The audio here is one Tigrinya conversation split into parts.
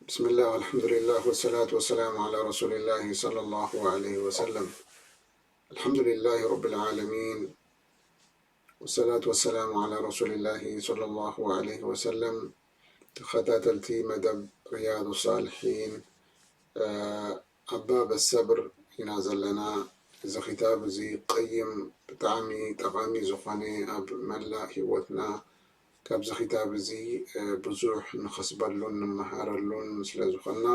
بسم الله والحمد لله والصلاة والسلام على رسول الله صلى الله عليه وسلم. الحمد لله رب العالمين، والصلاة والسلام على رسول الله صلى الله عليه وسلم. ተኸታተልቲ መደብ ሪያዱ ሳልሒን፣ እ፣ ኣብ ባብ ሰብር ኢና ዘለና። እዚ ኪታብ እዚ ቀይም፣ ብጣዕሚ ጠቓሚ ዝኾነ፣ ኣብ መላእ ህይወትና ካብዚ ኪታብ እዚ፣ እ፣ ብዙሕ ንኸስበሉን ንመሃረሉን ስለ ዝኾንና፣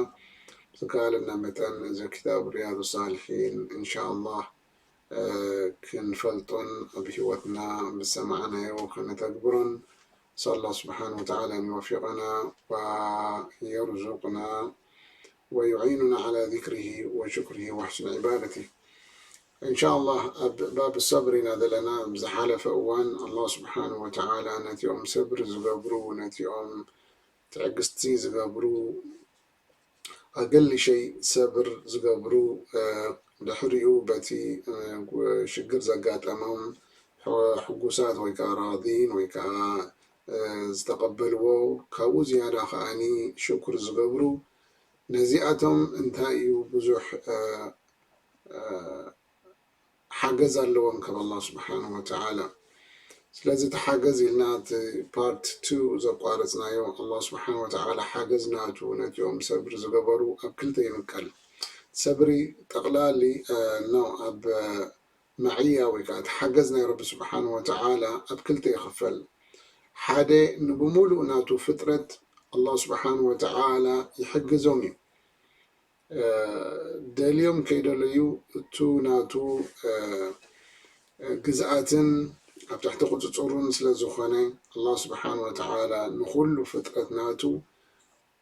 ብዝከኣለና መጠን እዚ ኪታብ ሪያዱ ሳልሒን፣ እንሻ ኣላህ፣ እ፣ ክንፈልጦን ኣብ ህይወትና ብዝሰማዕናዮ ከነተግብሮን፣ نسأل الله سبحانه وتعالى أن يوفقنا ويرزقنا ويعيننا على ذكره وشكره وحسن عبادته. إن شاء الله، ኣብ ባብ ሰብር ኢና ዘለና። ኣብ ዝሓለፈ እዋን ኣላህ ስብሓን ወተዓላ ነቲኦም ሰብሪ ዝገብሩ፣ ነቲኦም ትዕግስቲ ዝገብሩ፣ ኣገሊሸይ ሰብር ዝገብሩ፣ እ፣ ድሕሪኡ በቲ፣ እ፣ ሽግር ዘጋጠሞም ሕ-፣ ሕጉሳት ወይ ከዓ ራዲን ወይ ከዓ፣ እ፣ ዝተቐበልዎ፣ ካብኡ ዝያዳ ከዓኒ ሽኩር ዝገብሩ፣ ነዚኣቶም እንታይ እዩ ብዙሕ፣ እ፣ እ፣ ሓገዝ ኣለዎም ካብ ኣላህ ስብሓን ወተዓላ። ስለዚ እቲ ሓገዝ ኢልና እቲ ፓርት ቱ ዘቋረፅናዮ፣ ኣላህ ስብሓን ወተዓላ ሓገዝ ናቱ ነቲኦም ሰብሪ ዝገበሩ ኣብ ክልተ ይምቀል። ሰብሪ ጠቕላሊ፣ እ፣ ነው ኣብ፣ እ፣ መዕያ ወይ ከዓ እቲ ሓገዝ ናይ ረቢ ስብሓን ወተዓላ ኣብ ክልተ ይኽፈል። ሓደ ንብሙሉእ ናቱ ፍጥረት ኣላህ ስብሓን ወተዓላ ይሕግዞም እዩ። እ፣ ደልዮም ከይደለዩ እቱ ናቱ፣ እ፣ እ፣ ግዝኣትን ኣብ ትሕቲ ቁፅፅሩን ስለ ዝኾነ፣ ኣላህ ስብሓን ወተዓላ ንኹሉ ፍጥረት ናቱ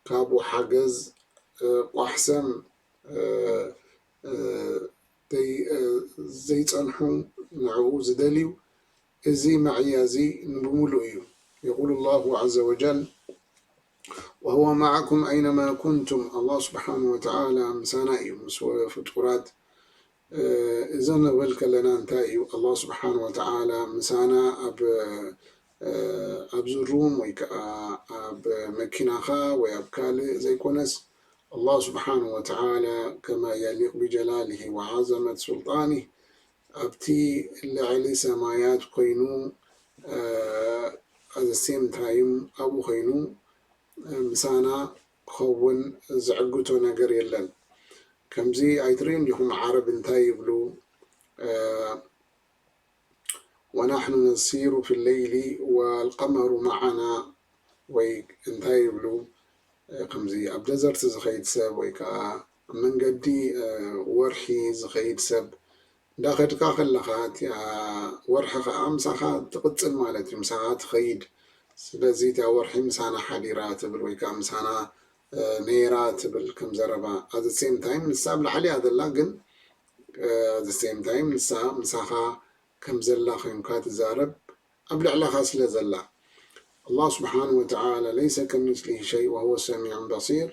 ካብኡ ሓገዝ፣ እ፣ ቋሕሰም፣ እ፣ እ፣ ዘይ-፣ እ፣ ዘይፀንሑ ንዕኡ ዝደልዩ፣ እዚ መዕያ እዚ ንብሙሉእ እዩ። የቁሉ ላሁ ዐዘ ወጀል፣ وهو معكم أينما كنتم። ኣላህ ስብሓን ወተዓላ ምሳና እዩ፣ ምስ ፍጡራት፣ እ፣ እዚ ንብል ከለና እንታይ እዩ? ኣላህ ስብሓን ወተዓላ ምሳና ኣብ፣ እ፣ ኣብዚ ሩም ወይ ከዓ ኣብ መኪናኻ ወይ ኣብ ካልእ ዘይኮነስ፣ ኣላህ ስብሓን ወተዓላ ከማ የሊቅ ብጀላሊሂ ወዓዘመት ሱልጣኒህ ኣብቲ ልዕሊ ሰማያት ኮይኑ፣ እ፣ at the same time ኣብኡ ኮይኑ፣ እ፣ ምሳና ክኸውን ዝዕግቶ ነገር የለን። ከምዚ ኣይትርእዩን ዲኹም ዓረብ እንታይ ይብሉ? እ፣ ونحن نسير في الليل والقمر معنا፣ ወይ እንታይ ይብሉ፣ እ፣ ከምዚ ኣብ ደዘርት ዝኸይድ ሰብ ወይ ከዓ ኣብ መንገዲ፣ እ፣ ወርሒ ዝኸይድ ሰብ፣ እንዳኸድካ ከለኻ እቲኣ ወርሒ ከዓ ምሳኻ ትቕጽል ማለት እዩ፣ ምሳኻ ትኸይድ። ስለዚ እቲኣ ወርሒ ምሳና ሓዲራ ትብል ወይ ከዓ ምሳና፣ እ፣ ነይራ ትብል ከም ዘረባ። At the same time ንሳ ኣብ ላዕሊ እያ ዘላ፣ ግን፣ እ፣ at the same time ንሳ ምሳኻ ከም ዘላ ኮይንካ ትዛረብ፣ ኣብ ልዕለኻ ስለ ዘላ። ኣላህ ስብሓን ወተዓላ ለይሰ ከሚስሊሂ ሸይ ወሁወ ሰሚዑን በሲር።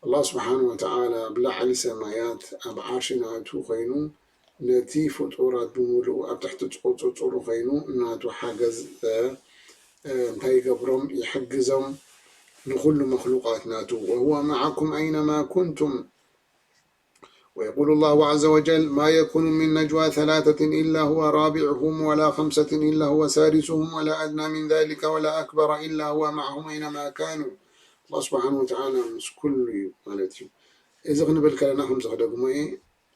ኣላህ ስብሓን ወተዓላ ኣብ ላዕሊ ሰማያት ኣብ ዓርሺ ናቱ ኮይኑ ነቲ ፍጡራት ብምሉኡ ኣብ ትሕቲ ቁፅፅሩ ኮይኑ እናቱ ሓገዝ፣ እ፣ እ፣ እንታይ ይገብሮም? ይሕግዞም ንኹሉ መክሉቃት ናቱ። وهو معكم أينما كنتم. ويقول الله عز وجل: ما يكون من نجوى ثلاثة إلا هو رابعهم ولا خمسة إلا هو سادسهم ولا أدنى من ذلك ولا أكبر إلا هو معهم أينما كانوا. ኣላህ ስብሓን ወተዓላ ምስ ኩሉ እዩ ማለት እዩ። እዚ ክንብል ከለና ከምዚ ክደግሞ እየ፣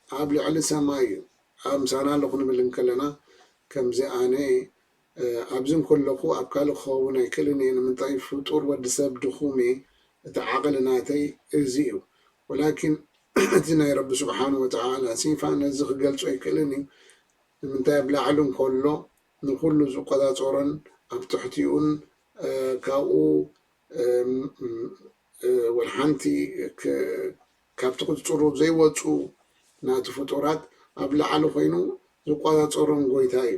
ኣብ ልዕሊ ሰማይ እዩ፣ ኣብ ምሳና ኣሎ ክንብል እንከለና ከምዚ ኣነ፣ እ፣ ኣብዚ እንከለኹ ኣብ ካልእ ክኸውን ኣይክእልን እየ። ንምንታይ? ፍጡር ወዲ ሰብ ድኹም እየ፣ እቲ ዓቕሊ ናተይ እዚ እዩ። ወላኪን እቲ ናይ ረቢ ስብሓን ወተዓላ ሲፋ ነዚ ክገልጾ ኣይክእልን እዩ። ንምንታይ? ኣብ ላዕሊ እንከሎ ንኹሉ ዝቆጻጸሮን ኣብ ትሕቲኡን፣ እ፣ ካብኡ፣ እ፣ ም-፣ ም-፣ እ፣ ወላ ሓንቲ ክ-፣ ካብቲ ቁጽጽሩ ዘይወጹ ናቲ ፍጡራት ኣብ ላዕሊ ኮይኑ ዝቆጻጸሮም ጎይታ እዩ።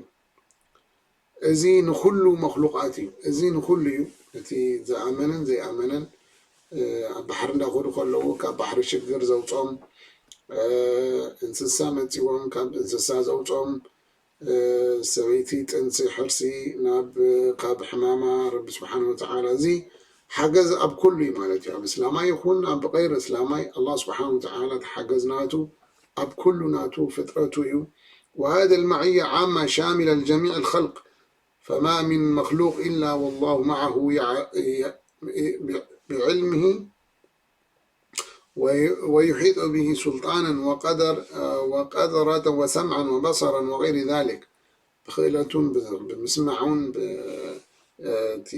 እዚ ንኹሉ መክሉቃት እዩ። እዚ ንኹሉ እዩ። እቲ ዝኣመነን ዘይኣመነን፣ እ፣ ኣብ ባሕሪ እንዳኸዱ ከለዉ ካብ ባሕሪ ሽግር ዘውጾም፣ እ፣ እንስሳ መጺዎም ካብ እንስሳ ዘውጾም፣ እ፣ ሰበይቲ ጥንሲ ሕርሲ ናብ፣ ካብ ሕማማ ረቢ ስብሓን ወተዓላ፣ እዚ ሓገዝ ኣብ ኩሉ እዩ ማለት እዩ። ኣብ እስላማይ ይኹን ኣብ غير እስላማይ ኣላህ ስብሓን ወተዓላ እቲ ሓገዝ ናቱ ኣብ ኩሉ ናቱ ፍጥረቱ እዩ። وهذه المعية عامة شاملة لجميع الخلق، فما من مخلوق إلا والله معه يع- ي- بعلمه وي- ويحيط به سلطانا وقدر وقدرة وسمعا وبصرا وغير ذلك. ብኽእለቱን ብ- ብምስማዑን ብ- እቲ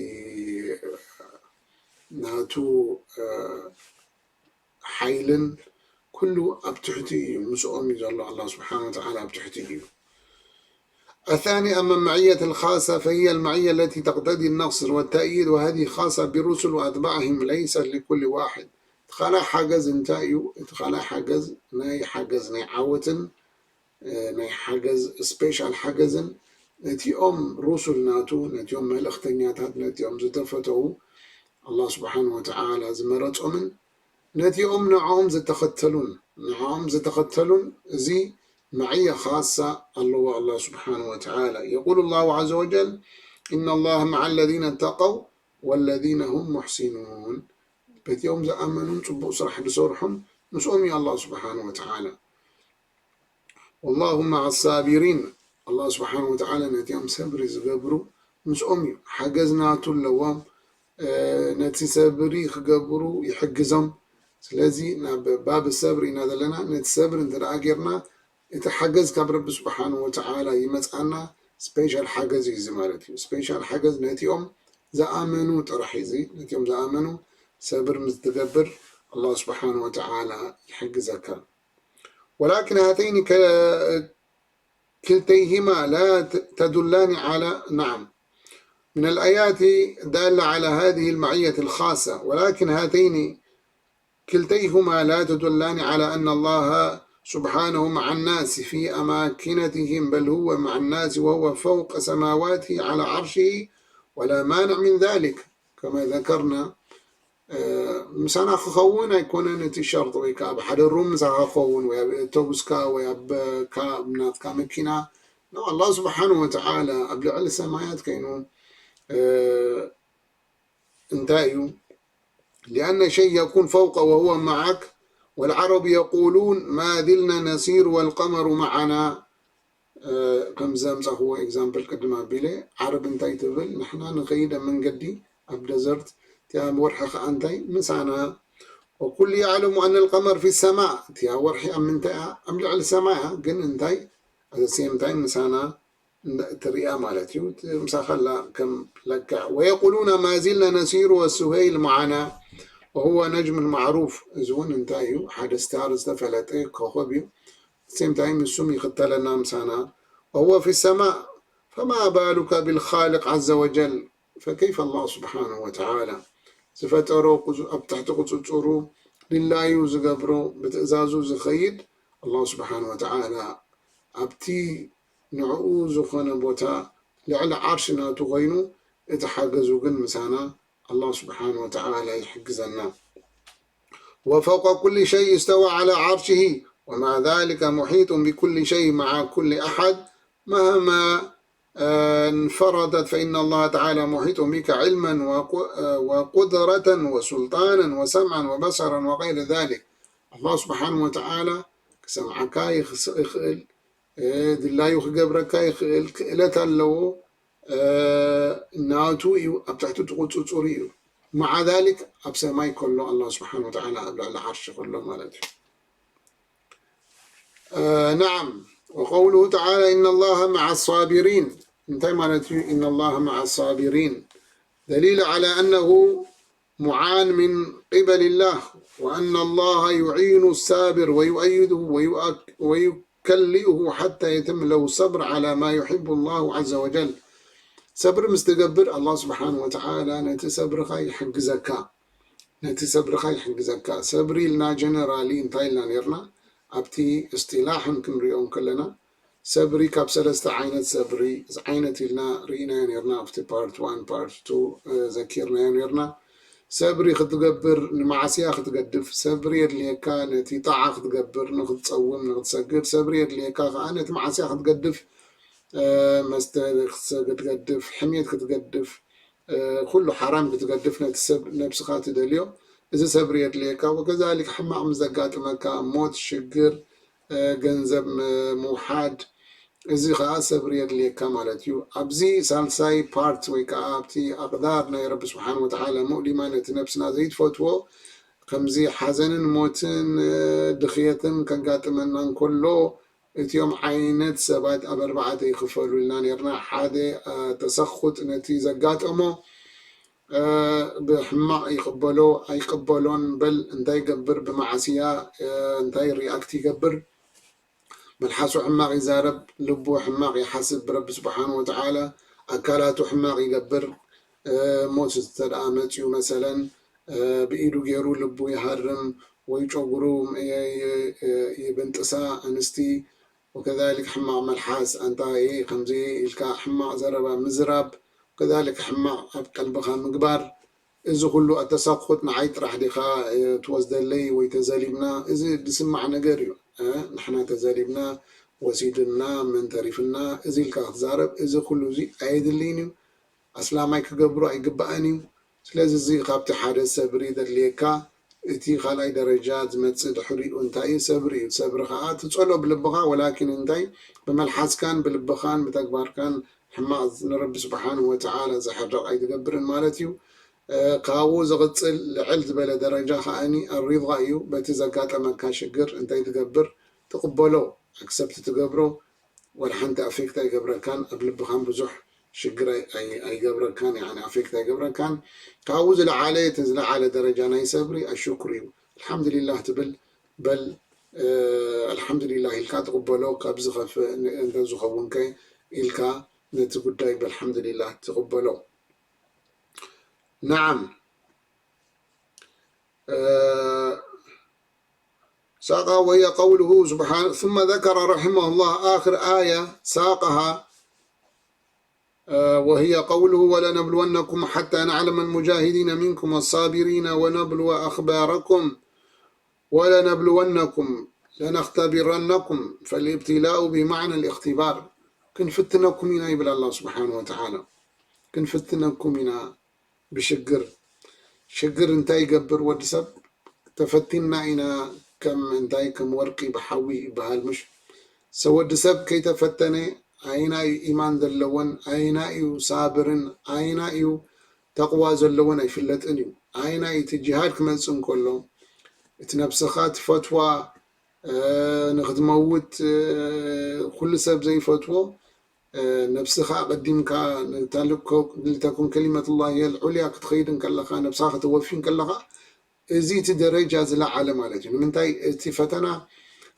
ናቱ ሓይልን ኩሉ ኣብ ትሕቲ እዩ፣ ምስኦም እዩ ዘሎ። ኣላህ ስብሓን ወተዓላ ኣብ ትሕቲ እዩ። الثاني، أما المعية الخاصة فهي المعية التي تقتضي النصر والتأييد، وهذه خاصة بالرسل وأتباعهم، ليست لكل واحد. እቲ ካልኣይ ሓገዝ እንታይ እዩ? እቲ ካልኣይ ሓገዝ ናይ ሓገዝ ናይ ዓወትን ናይ ሓገዝ ስፔሻል ሓገዝን ነቲኦም ሩሱል ናቱ ነቲኦም መልእኽተኛታት ነቲኦም ዝተፈተዉ ኣላህ ስብሓን ወተዓላ ዝመረፆምን ነቲኦም ንዕኦም ዝተኸተሉን ንዕኦም ዝተኸተሉን እዚ መዕያ ካሳ ኣለዎ ኣላህ ስብሓን ወተዓላ። የቁል ላሁ ዓዘ ወጀል إن الله مع الذين اتقوا والذين هم محسنون። በቲኦም ዝኣመኑን ፅቡቕ ስራሕ ዝሰርሑን ምስኦም እዩ ኣላህ ስብሓን ወተዓላ። والله مع الصابرين። ኣላህ ስብሓን ወተዓላ ነቲኦም ሰብሪ ዝገብሩ ምስኦም እዩ። ሓገዝ ናቱ ኣለዎም። ነቲ ሰብሪ ክገብሩ ይሕግዞም። ስለዚ ናብ ባብ ሰብሪ ኢና ዘለና። ነቲ ሰብሪ እንተ ደኣ ጌርና እቲ ሓገዝ ካብ ረቢ ስብሓን ወተዓላ ይመፅኣና። ስፔሻል ሓገዝ እዩ እዚ ማለት እዩ። ስፔሻል ሓገዝ ነቲኦም ዝኣመኑ ጥራሕ እዩ እዚ። ነቲኦም ዝኣመኑ ሰብር ምስ ትገብር ኣላህ ስብሓን ወተዓላ ይሕግዘካ። ولكن هاتين ك- كلتيهما لا ت- تدلان على، نعم، من الآيات الدالة على هذه المعية الخاصة، ولكن هاتين كلتيهما لا تدلان على أن الله سبحانه مع الناس في أماكنتهم، بل هو مع الناس وهو فوق سماواته على عرشه، ولا مانع من ذلك، كما ذكرنا ምሳና ክኸውን ኣይኮነን እቲ ሸርጥ ወይ ከዓ ኣብ ሓደ ሩም ምሳኻ ክኸውን ወይ ኣብ ኣውቶቡስካ ወይ ኣብ ናትካ መኪና። ኣላህ ስብሓን ወተዓላ ኣብ ልዕሊ ሰማያት ከይኑ እንታይ እዩ? لأن شيء يكون فوق وهو معك، والعرب يقولون ما زلنا نسير والقمر معنا. ከምዚ ዘምፃኽዎ ኤግዛምፕል ቅድም ኣቢለ ዓረብ እንታይ ትብል ንሕና ንኸይድ ኣብ መንገዲ ኣብ ደዘርት እቲ ኣብ ወርሒ ከዓ እንታይ ምሳና وكل يعلم أن القمر في السماء እቲ ኣብ ወርሒ ኣብ ምንታይ እያ ኣብ ልዕሊ ሰማይ እያ ግን እንታይ at the same time ምሳና ትሪኣ ማለት እዩ ምሳኻላ ከም ለክዕ ويقولون ما زلنا نسير والسهيل معنا وهو نجم معروف እዚ እውን እንታይ እዩ ሓደ ስታር ዝተፈለጠ ኮኸብ እዩ same time ንሱም ይኽተለና ምሳና وهو في السماء فما بالك بالخالق عز وجل فكيف الله سبحانه وتعالى ዝፈጠሮ ኣብ ትሕቲ ቁፅፅሩ ድላዩ ዝገብሮ ብትእዛዙ ዝኸይድ ኣላሁ ስብሓን ወተዓላ ኣብቲ ንዕኡ ዝኾነ ቦታ ልዕሊ ዓርሺ ናቱ ኮይኑ እቲ ሓገዙ ግን ምሳና ኣላሁ ስብሓን ወተዓላ ይሕግዘና وفوق كل شيء استوى على عرشه ومع ذلك محيط بكل شيء مع كل أحد مهما انفردت فإن الله تعالى محيط بك علما وقدرة وسلطانا وسمعا وبصرا وغير ذلك. الله سبحانه وتعالى ክሰምዓካ ይኽእል፣ ድላዩ ክገብረካ ይኽእል፣ ክእለት ኣለዎ። ናቱ እዩ፣ ኣብ ትሕቲ ትቁፅፅሩ እዩ። مع ذلك ኣብ ሰማይ ከሎ ኣላህ ስብሓን ወተዓላ ኣብ ልዕሊ ዓርሺ ከሎ ማለት እዩ። نعم وقوله تعالى إن الله مع الصابرين እንታይ ማለት እዩ إن الله مع الصابرين دليل على أنه معان من قبل الله وأن الله يعين الصابر ويؤيده ويكلئه حتى يتم له الصبر على ما يحب الله عز وجل ሰብሪ ምስ ትገብር ኣላህ ስብሓን ወተዓላ ነቲ ሰብርኻ ይሕግዘካ ነቲ ሰብርኻ ይሕግዘካ ሰብሪ ኢልና ጀነራሊ እንታይ ኢልና ነርና ኣብቲ እስጢላሕን ክንሪኦ ከለና ሰብሪ ካብ ሰለስተ ዓይነት ሰብሪ ዓይነት ኢልና ርኢናዮ ነርና ኣብቲ ፓርት ዋን ፓርት ቱ ዘኪርናዮ ነርና ሰብሪ ክትገብር ንማዕስያ ክትገድፍ ሰብሪ የድልየካ ነቲ ጣዓ ክትገብር ንክትፀውም ንክትሰግድ ሰብሪ የድልየካ ከዓ ነቲ ማዕስያ ክትገድፍ መስተ ክትገድፍ ሕሜት ክትገድፍ ኩሉ ሓራም ክትገድፍ ነቲ ሰብ ነብስኻ ትደልዮ፣ እዚ ሰብሪ የድልየካ። ወከዛሊክ ሕማቕ ምስ ዘጋጥመካ፣ ሞት፣ ሽግር፣ ገንዘብ ምውሓድ፣ እዚ ኸዓ ሰብሪ የድልየካ ማለት እዩ። ኣብዚ ሳልሳይ ፓርት ወይ ከዓ ኣብቲ ኣቕዳር ናይ ረቢ ስብሓን ወተዓላ ሙእሊማ ነቲ ነብስና ዘይትፈትዎ ከምዚ ሓዘንን ሞትን ድኽየትን ከጋጥመና እንከሎ እቲኦም ዓይነት ሰባት ኣብ ኣርባዕተ ይኽፈሉ ኢልና ነርና። ሓደ ተሰኹጥ ነቲ ዘጋጠሞ ብሕማቕ ይቕበሎ ኣይቅበሎን፣ በል እንታይ ይገብር፣ ብመዓስያ እንታይ ሪኣክት ይገብር፣ መልሓሱ ሕማቕ ይዛረብ፣ ልቡ ሕማቕ ይሓስብ ብረቢ ስብሓን ወተዓላ፣ ኣካላቱ ሕማቕ ይገብር። ሞት እንተ ደኣ መፅዩ መሰለን ብኢዱ ገይሩ ልቡ ይሃርም ወይ ጨጉሩ ይብንጥሳ ኣንስቲ፣ ወከዛሊክ ሕማቕ መልሓስ ኣንታ ከምዚ ኢልካ ሕማቕ ዘረባ ምዝራብ፣ ወከዛሊክ ሕማቕ ኣብ ቀልብኻ ምግባር። እዚ ኩሉ ኣተሳኩት ንዓይ ጥራሕ ዲኻ ትወስደለይ ወይ ተዘሊምና? እዚ ዝስማዕ ነገር እዩ። ንሕና ተዘሊምና፣ ወሲድና፣ መን ተሪፍና፣ እዚ ኢልካ ክትዛረብ፣ እዚ ኩሉ እዚ ኣየድልይን እዩ። ኣስላማይ ክገብሮ ኣይግባእን እዩ። ስለዚ እዚ ካብቲ ሓደ ሰብሪ ዘድልየካ፣ እቲ ካልኣይ ደረጃ ዝመጽእ ድሕሪኡ እንታይ እዩ? ሰብሪ እዩ። ሰብሪ ከኣ ትጸሎ ብልብኻ፣ ወላኪን እንታይ ብመልሓስካን ብልብኻን ብተግባርካን ሕማቕ ንረቢ ስብሓንሁ ወተዓላ ዘሕርቕ ኣይትገብርን ማለት እዩ። ካብኡ ዝቕጽል ልዕል ዝበለ ደረጃ ከኣኒ ኣሪዳ እዩ። በቲ ዘጋጠመካ ሽግር እንታይ ትገብር? ትቕበሎ፣ ኣክሰፕት ትገብሮ። ወላ ሓንቲ ኣፌክት ኣይገብረካን፣ ኣብ ልብኻን ብዙሕ ሽግር ኣይ- ኣይ- ኣይገብረካን፣ ያኒ ኣፌክት ኣይገብረካን። ካብኡ ዝለዓለ እቲ ዝለዓለ ደረጃ ናይ ሰብሪ ኣሽኩር እዩ። ኣልሓምዱሊላህ ትብል፣ በል ኣልሓምዱሊላህ ኢልካ ትቕበሎ። ካብ ዝኸፍእ እንተዝኸውን ከ ኢልካ ነቲ ጉዳይ ብኣልሓምዱሊላህ ትቕበሎ። ናዓም። ساقها وهي قوله سبحانه. ثم ذكر رحمه الله آخر آية ساقها، وهي قوله: ولنبلونكم حتى نعلم المجاهدين منكم والصابرين ونبلو أخباركم ولنبلونكم لنختبرنكم، فالابتلاء بمعنى الاختبار. ክንፍትነኩም ኢና ይብል ኣላህ ስብሓን ወተዓላ። ክንፍትነኩም ኢና ብሽግር። ሽግር እንታይ ይገብር ወዲ ሰብ? ተፈቲንና ኢና ከም እንታይ፣ ከም ወርቂ ብሓዊ ይበሃል ምሽ? ሰ ወዲ ሰብ ከይተፈተነ ኣይና እዩ ኢማን ዘለዎን፣ ኣይና እዩ ሳብርን፣ ኣይና እዩ ተቕዋ ዘለዎን ኣይፍለጥን እዩ። ኣይና እዩ እቲ ጅሃድ ክመጽእ እንከሎ እቲ ነብስኻ ትፈትዋ ንክትመውት ኩሉ ሰብ ዘይፈትዎ ነብስኻ ኣቐዲምካ ንታ ልኮ- لتكن كلمة الله هي العليا ክትኸይድ እንከለኻ፣ ነብስኻ ከተወፊ እንከለኻ፣ እዚ እቲ ደረጃ ዝለዓለ ማለት እዩ። ንምንታይ? እቲ ፈተና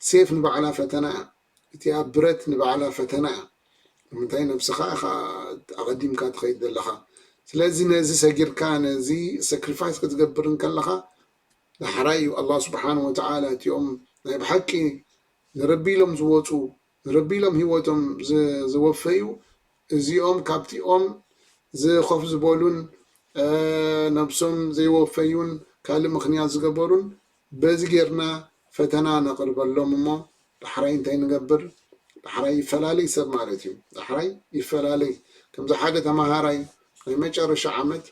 ሴፍ ንባዕላ ፈተና እያ። እቲ ኣብ ብረት ንባዕላ ፈተና እያ። ንምንታይ? ነብስኻ ኢኻ ኣቐዲምካ ትኸይድ ዘለኻ። ስለዚ ነዚ ሰጊርካ ነዚ ሳክሪፋይስ ክትገብር እንከለኻ ዳሕራይ እዩ ኣላህ ስብሓን ወተዓላ እቲኦም ናይ ብሓቂ ንረቢ ኢሎም ዝወፁ ንረቢ ኢሎም ህይወቶም ዝ- ዝወፈዩ እዚኦም ካብቲኦም ዝኸፍ ዝበሉን ነብሶም ዘይወፈዩን ካልእ ምኽንያት ዝገበሩን በዚ ጌርና ፈተና ነቕርበሎም እሞ ዳሕራይ እንታይ ንገብር? ዳሕራይ ይፈላለይ ሰብ ማለት እዩ። ዳሕራይ ይፈላለይ። ከምዚ ሓደ ተማሃራይ ናይ መጨረሻ ዓመት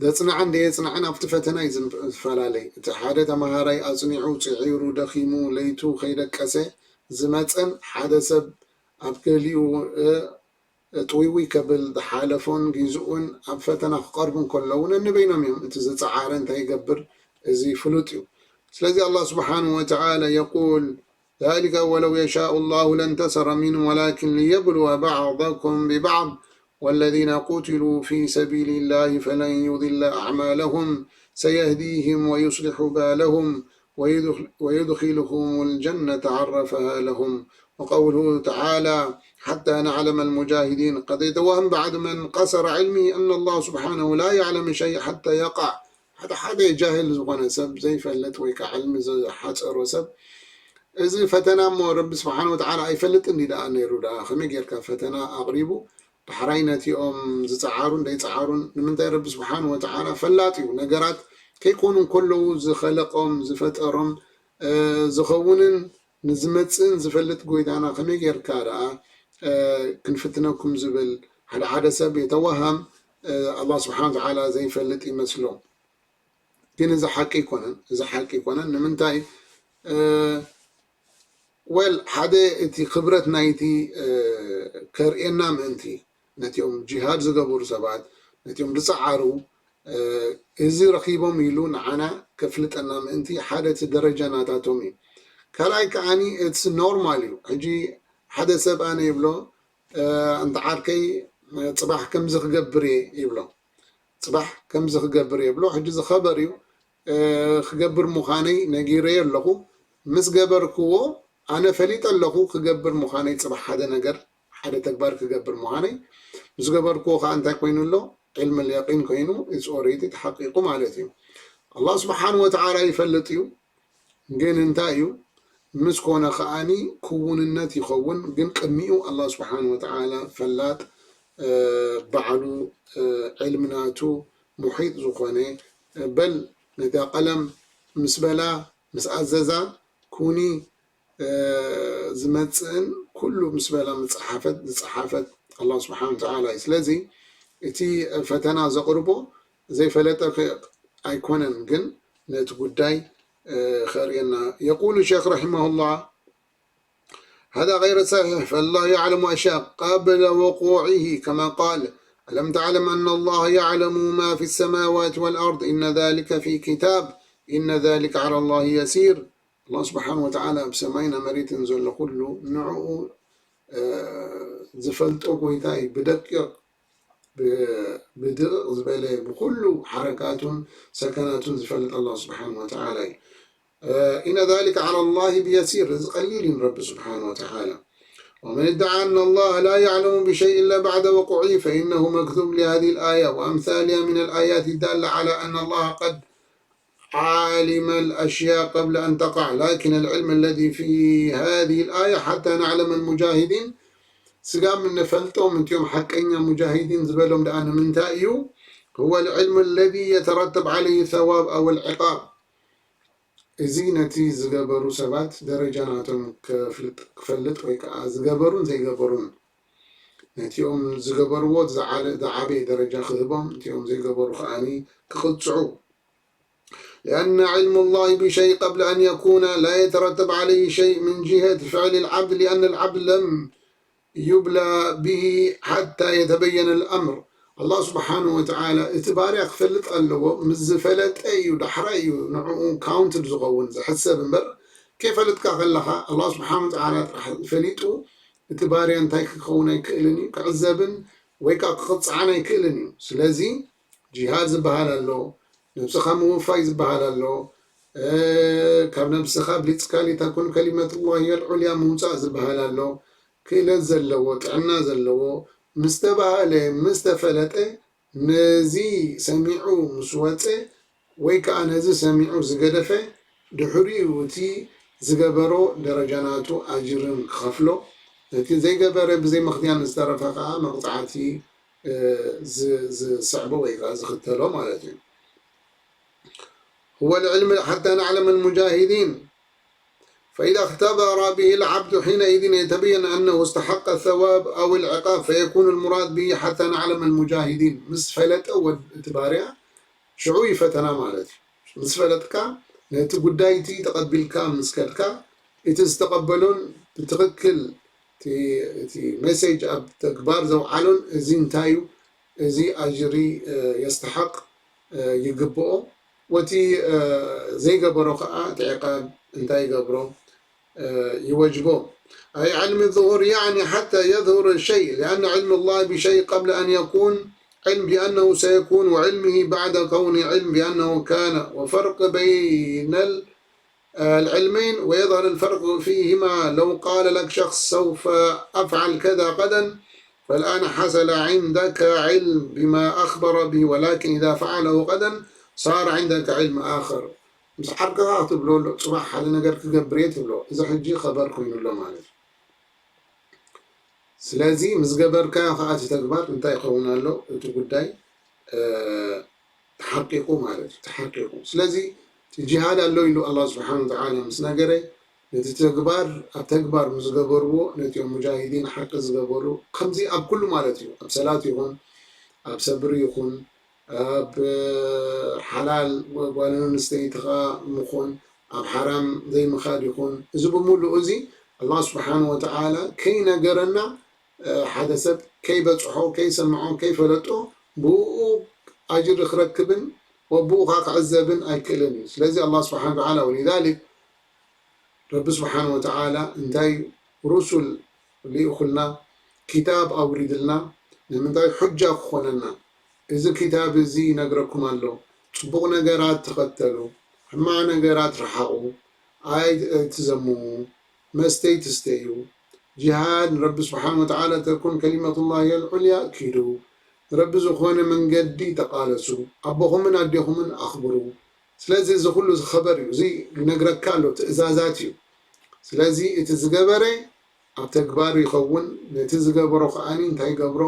ዘጽንዓን ዘየጽንዓን ኣብቲ ፈተና እዩ ዝፈላለይ። እቲ ሓደ ተማሃራይ ኣጽኒዑ፣ ጽዒሩ፣ ደኺሙ፣ ለይቱ ከይደቀሰ ዝመጸን ሓደ ሰብ ኣብ ገሊኡ ጥውይውይ ከብል ዝሓለፎን ጊዜኡን ኣብ ፈተና ክቐርቡ እንከለዉ ነንበይኖም እዮም። እቲ ዝጸዓረ እንታይ ይገብር? እዚ ፍሉጥ እዩ። ስለዚ ኣላህ ስብሓንሁ ወተዓላ የቁል ذلك ولو يشاء الله لانتصر منهم ولكن ليبلو بعضكم ببعض والذين قتلوا في سبيل الله فلن يضل أعمالهم سيهديهم ويصلح بالهم ويدخلهم الجنة عرفها لهم. وقوله تعالى حتى نعلم المجاهدين قد يتوهم بعض من قصر علمه أن الله سبحانه لا يعلم شيء حتى يقع. ሓደ ሓደ ጃህል ዝኾነ ሰብ ዘይፈልጥ ወይ ከዓ ዕልሚ ዝሓፀሮ ሰብ እዚ ፈተና እሞ ረቢ ስብሓን ወተዓላ ኣይፈልጥን ድዩ ደኣ ነይሩ ደኣ ከመይ ጌርካ ፈተና ኣቕሪቡ ዳሕራይ ነቲኦም ዝፀዓሩን ዘይፀዓሩን ንምንታይ ረቢ ስብሓን ወተዓላ ፈላጥ እዩ ነገራት ከይኮኑ እንከለዉ ዝኸለቆም ዝፈጠሮም ዝኸውንን ንዝመፅእን ዝፈልጥ ጎይታና ከመይ ጌርካ ደኣ ክንፍትነኩም ዝብል ሓደ ሓደ ሰብ የተዋሃም ኣላህ ስብሓን ወተዓላ ዘይፈልጥ ይመስሎም። ግን እዚ ሓቂ ኣይኮነን፣ እዚ ሓቂ ኣይኮነን። ንምንታይ? ወል ሓደ እቲ ክብረት ናይቲ ከርእየና ምእንቲ፣ ነቲኦም ጂሃድ ዝገበሩ ሰባት፣ ነቲኦም ዝፀዓሩ፣ እዚ ረኺቦም ኢሉ ንዓና ከፍልጠና ምእንቲ ሓደ እቲ ደረጃ ናታቶም እዩ። ካልኣይ ከዓኒ እቲ ኖርማል እዩ። ሕጂ ሓደ ሰብ ኣነ ይብሎ፣ እንተ ዓርከይ፣ ፅባሕ ከምዚ ክገብር እየ ይብሎ። ፅባሕ ከምዚ ክገብር እየ ይብሎ። ሕጂ እዚ ኸበር እዩ። ክገብር ምዃነይ ነጊረዮ ኣለኹ። ምስ ገበርክዎ ኣነ ፈሊጠ ኣለኹ ክገብር ምዃነይ፣ ፅባሕ ሓደ ነገር፣ ሓደ ተግባር ክገብር ምዃነይ። ምስ ገበርክዎ ከዓ እንታይ ኮይኑ ኣሎ? ዕልም ልየቂን ኮይኑ፣ it's already ተሓቂቁ ማለት እዩ። ኣላህ ስብሓን ወተዓላ ይፈልጥ እዩ። ግን እንታይ እዩ? ምስ ኮነ ከዓኒ ክውንነት ይኸውን። ግን ቅድሚኡ ኣላህ ስብሓን ወተዓላ ፈላጥ፣ ባዕሉ ዕልሚ ናቱ ሙሒጥ ዝኾነ፣ በል ነታ ቀለም ምስ በላ፣ ምስ ኣዘዛ፣ ኩኒ ዝመጽእን ኩሉ ምስ በላ ምጽሓፈት፣ ዝጸሓፈት ኣላህ ስብሓን ወተዓላ እዩ። ስለዚ እቲ ፈተና ዘቕርቦ ዘይፈለጠ ኣይኮነን፣ ግን ነቲ ጉዳይ ከርእየና። يقول الشيخ رحمه الله: هذا غير صحيح، فالله يعلم أشياء قبل وقوعه، كما قال: ألم تعلم أن الله يعلم ما في السماوات والأرض، إن ذلك في كتاب، إن ذلك على الله يسير. ኣላህ ስብሓን ወተዓላ ኣብ ሰማይን ኣብ መሬትን ዘሎ ኩሉ ንዕኡ ዝፈልጦ ጎይታ እዩ። ብደቂቕ፣ ብድቕቕ ዝበለ፣ ብኩሉ ሓረካቱን ሰከናቱን ዝፈልጥ ኣላህ ስብሓን ወተዓላ እዩ። إن ذلك على الله بيسير، እዚ ቀሊል እዩ ንረቢ ስብሓን ወተዓላ። ومن ادعى أن الله لا يعلم بشيء إلا بعد وقوعه فإنه مكذوب لهذه الآية وأمثالها من الآيات الدالة على أن الله قد علم الأشياء قبل أن تقع، لكن العلم الذي في هذه الآية حتى نعلم المجاهدين، ስጋብ እንፈልጦም እንቲኦም ሓቀኛ ሙጃሂዲን ዝበሎም ደኣ ንምንታይ እዩ? هو العلم الذي يترتب عليه الثواب أو العقاب። እዚ ነቲ ዝገበሩ ሰባት ደረጃ ናቶም ክፈልጥ ወይ ከዓ ዝገበሩን ዘይገበሩን፣ ነቲኦም ዝገበርዎ ዝዓበየ ደረጃ ክህቦም፣ እቲኦም ዘይገበሩ ከዓኒ ክቕፅዑ። لأن علم الله بشيء قبل أن يكون لا يترتب عليه شيء من جهة فعل العبد، لأن العبد لم يبلى به حتى يتبين الأمر። ኣላህ ስብሓን ወተዓላ እቲ ባርያ ክፈልጥ ኣለዎ። ምስ ዝፈለጠ እዩ፣ ዳሕራይ እዩ ንዕኡ ካውንትድ ዝኸውን፣ ዝሕሰብ እምበር፣ ከይፈለጥካ ከለኻ ኣላህ ስብሓን ወተዓላ ጥራሕ ፈሊጡ እቲ ባርያ እንታይ ክኸውን ኣይክእልን እዩ፣ ክዕዘብን ወይ ከዓ ክቕፅዓን ኣይክእልን እዩ። ስለዚ ጂሃድ ዝበሃል ኣሎ፣ ነብስኻ ምውፋይ ዝበሃል ኣሎ፣ ካብ ነብስኻ ብሊፅካ ሊተኩን ከሊመቱላሂ ሂየል ዑልያ ምውፃእ ዝበሃል ኣሎ። ክእለት ዘለዎ፣ ጥዕና ዘለዎ፣ ምስ ተባህለ፣ ምስ ተፈለጠ፣ ነዚ ሰሚዑ ምስ ወፀ ወይ ከዓ ነዚ ሰሚዑ ዝገደፈ፣ ድሕሪኡ እቲ ዝገበሮ ደረጃ ናቱ ኣጅርን ክኸፍሎ፣ ነቲ ዘይገበረ ብዘይ ምኽንያት ዝተረፈ ከዓ መቕፃዕቲ ዝስዕቦ ወይ ከዓ ዝኽተሎ ማለት እዩ። هو العلم حتى نعلم المجاهدين، فإذا اختبر به العبد حينئذ يتبين أنه استحق الثواب أو العقاب، فيكون المراد به حتى نعلم المجاهدين. ምስ ፈለጠ ወድ እቲ ባርያ ሽዑ እዩ ፈተና ማለት እዩ። ምስ ፈለጥካ ነቲ ጉዳይ እቲ ተቐቢልካ ምስ ከድካ፣ እቲ ዝተቐበሎን ብትኽክል እቲ ሜሴጅ ኣብ ተግባር ዘውዓሎን እዚ እንታይ እዩ፣ እዚ ኣጅሪ የስተሓቕ፣ ይግብኦ። ወቲ ዘይገበሮ ከዓ እቲ ዕቃብ እንታይ ይገብሮ፣ ይወጅቦ። أي علم الظهور، يعني حتى يظهر الشيء، لأن علم الله بشيء قبل أن يكون علم بأنه سيكون، وعلمه بعد كونه علم بأنه كان، وفرق بين العلمين، ويظهر الفرق فيهما. لو قال لك شخص: سوف أفعل كذا غدا، فالآن حصل عندك علم بما أخبر به، ولكن إذا فعله غدا صار عندك علم آخر. ምስ ዓርከኻ ክትብሎ ኣሎ፣ ፅባሕ ሓደ ነገር ክገብር እየ ትብሎ። እዚ ሕጂ ኸበር ኮይኑ ኣሎ ማለት እዩ። ስለዚ ምስ ገበርካዮ ከዓ እቲ ተግባር እንታይ ይኸውን ኣሎ? እቲ ጉዳይ ተሓቂቑ ማለት እዩ፣ ተሓቂቑ። ስለዚ እቲ ጂሃድ ኣሎ ኢሉ ኣላህ ስብሓን ወተዓላ ምስ ነገረ፣ ነቲ ተግባር ኣብ ተግባር ምስ ገበርዎ፣ ነቲኦም ሙጃሂዲን ሓቂ ዝገበሩ፣ ከምዚ ኣብ ኩሉ ማለት እዩ፣ ኣብ ሰላት ይኹን፣ ኣብ ሰብሪ ይኹን፣ ኣብ ሓላል ጓል ኣንስተይቲ ኸዓ ምኹን፣ ኣብ ሓራም ዘይምኻድ ይኹን፣ እዚ ብምሉኡ እዚ ኣላህ ስብሓን ወተዓላ ከይነገረና፣ ሓደ ሰብ ከይበጽሖ፣ ከይሰምዖ፣ ከይፈለጦ ብኡ ኣጅሪ ክረክብን ወብኡ ኸዓ ክዕዘብን ኣይክእልን እዩ። ስለዚ ኣላህ ስብሓን ወተዓላ ወሊዛሊክ ረቢ ስብሓን ወተዓላ እንታይ ሩሱል ልኢኹልና፣ ኪታብ ኣውሪድልና፣ ንምንታይ? ሑጃ ክኾነና። እዚ ኪታብ እዚ ይነግረኩም ኣሎ፣ ጽቡቕ ነገራት ተኸተሉ፣ ሕማቕ ነገራት ርሓቑ፣ ኣይትዘምሙ፣ መስተ ኣይትስተዩ፣ ጂሃድ ንረቢ ስብሓን ወተዓላ ተኩን ከሊመቱላሂ ኣልዑልያ ኪዱ፣ ንረቢ ዝኾነ መንገዲ ተቓለሱ፣ ኣቦኹምን ኣዴኹምን ኣኽብሩ። ስለዚ እዚ ኩሉ እዚ ኸበር እዩ፣ እዚ ይነግረካ ኣሎ፣ ትእዛዛት እዩ። ስለዚ እቲ ዝገበረ ኣብ ተግባር ይኸውን፣ ነቲ ዝገበሮ ከዓኒ እንታይ ይገብሮ?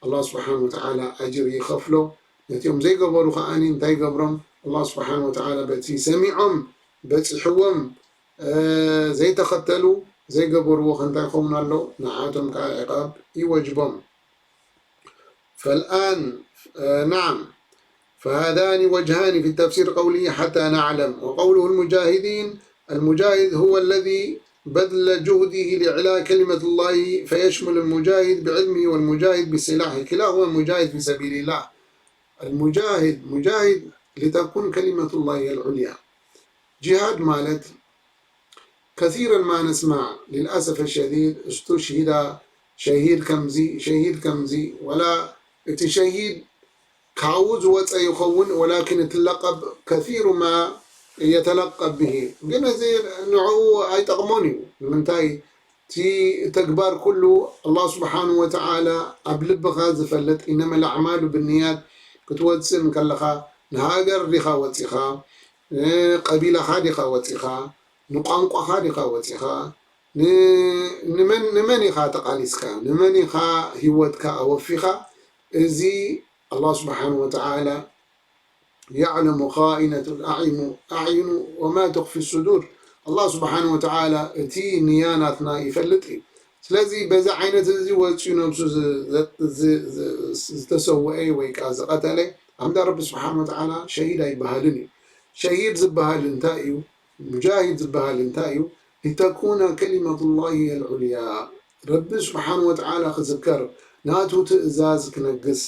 ኣላህ ስብሓን ወተዓላ ኣጅሪ ይኸፍሎ። ነቲኦም ዘይገበሩ ከዓኒ እንታይ ይገብሮም? ኣላህ ስብሓን ወተዓላ በቲ ሰሚዖም በፂሕዎም ዘይተኸተሉ ዘይገበርዎ ከ እንታይ ይኸውን ኣሎ? ንዓቶም ከዓ ዕቃብ ይወጅቦም። فالآن نعم فهذان وجهان في التفسير قولي حتى نعلم وقوله المجاهدين المجاهد هو الذي بذل جهده لإعلاء كلمة الله فيشمل المجاهد بعلمه والمجاهد بسلاحه كلاهما مجاهد في سبيل الله المجاهد مجاهد لتكون كلمة الله العليا جهاد ማለት كثيرا ما نسمع للأسف الشديد استشهد شهيد ከምዚ شهيد ከምዚ ولا እቲ شهيد ካብኡ ዝወፀ ይኸውን ولكن እቲ لقب كثير ما يتلقب به ግን እዚ ንዕኡ ኣይጠቕሞን እዩ ንምንታይ እቲ ተግባር ኩሉ ኣላህ ስብሓን ወተዓላ ኣብ ልብኻ ዝፈልጥ إنما الأعمال بالنيات ክትወፅእ እንከለኻ ንሃገር ዲኻ ወፂኻ ንቀቢላኻ ዲኻ ወፂኻ ንቋንቋኻ ዲኻ ወፂኻ ንመን ኢኻ ተቃሊስካ ንመን ኢኻ ህይወትካ ኣወፊኻ እዚ ኣላህ ስብሓን ወተዓላ يعلم خائنة الأعين وما تخفي الصدور ኣላህ ስብሓን ወተዓላ እቲ ንያ ናትና ይፈልጥ እዩ ስለዚ በዚ ዓይነት እዚ ወፂኡ ነብሱ ዝተሰወአ ወይ ከዓ ዝቐተለ ኣምዳ ረቢ ስብሓን ወተዓላ ሸሂድ ኣይበሃልን እዩ ሸሂድ ዝበሃል እንታይ እዩ ሙጃሂድ ዝበሃል እንታይ እዩ لتكون كلمة الله هي العليا ረቢ ስብሓን ወተዓላ ክዝከር ናቱ ትእዛዝ ክነግስ